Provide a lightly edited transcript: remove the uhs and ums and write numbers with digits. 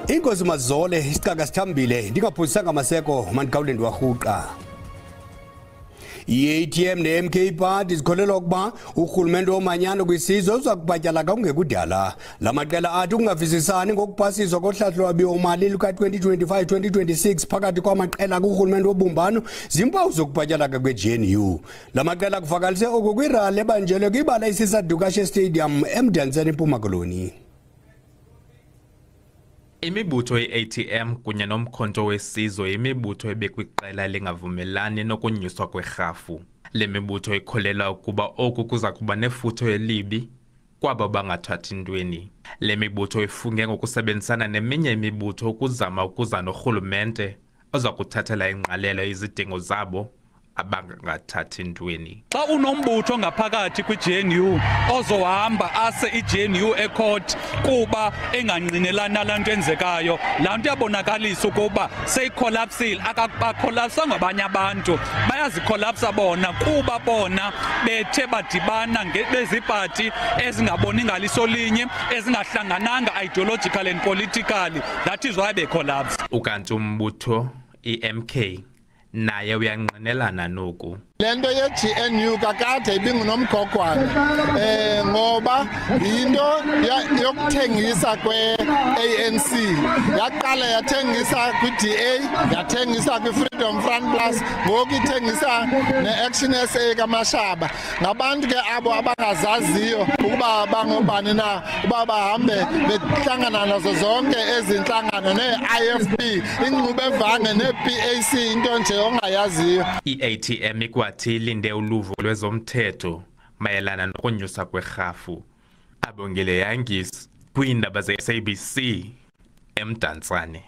Inkosi Mazole isicaka sithambile ndingaphuzisanga maseko mandikhawule ndiwarhuqa. I-ATM ne-MK Party zikholelwa ukuba urhulumente womanyano kwisizwe uza kubatyala kungekudala. La maqela athi ukungavisisani ngokupasiswa kohlahlo lwabiwomali luka-2025-2026 phakathi kwamaqela kurhulumente wobumbano zimpawu zokubatyalaka kwe-GNU. La maqela kuvakalise oku kwirali ebanjelwe kwibala iSisa Dukashe Stadium eMdantsane, eMpuma Koloni. Imibutho ye-ATM kunye noMkhonto weSizwe yimibutho ebekwiqela elingavumelani nokunyuswa kwerhafu. Le mibutho ikholelwa ukuba oku kuza kuba nefuthe elibi kwabo bangathathi ntweni. Le mibutho ifunge ngokusebenzisana neminye imibutho ukuzama ukuza norhulumente oza kuthathela ingqalelo izidingo zabo abangathathi ntweni. Xa unombutho ngaphakathi kwi-GNU ozohamba ase i-GNU ecourt kuba engangqinelani nalaa nto enzekayo, laa nto iyabonakalisa ukuba seyikholapsile. Akakholapsanga abanye abantu, bayazikholapsa bona kuba bona bethe badibana bezipati ezingaboni ngaliso linye, ezingahlangananga ideological and politically. That is why they collapse. Ukanti umbutho i-MK naye uyangqinelana noku. Le nto ye-GNU kakade ibingunomgogwana ngoba yinto yokuthengisa kwe-ANC. Yaqala yathengisa kwi-DA, yathengisa kwi-Freedom Front Plus, ngoku ithengisa ne-Action SA kaMashaba. Ngabantu ke abo abangazaziyo ukuba bangobani na, uba bahambe behlangana nazo zonke ezinhlangano ne-IFP, ingxubevange ne-PAC, into nje ongayaziyo. I-ATM ikwathi ilinde uluvo lwezomthetho mayelana nokunyusa kwerhafu. Abongile Yangis kwiindaba ze-SABC eMdantsane.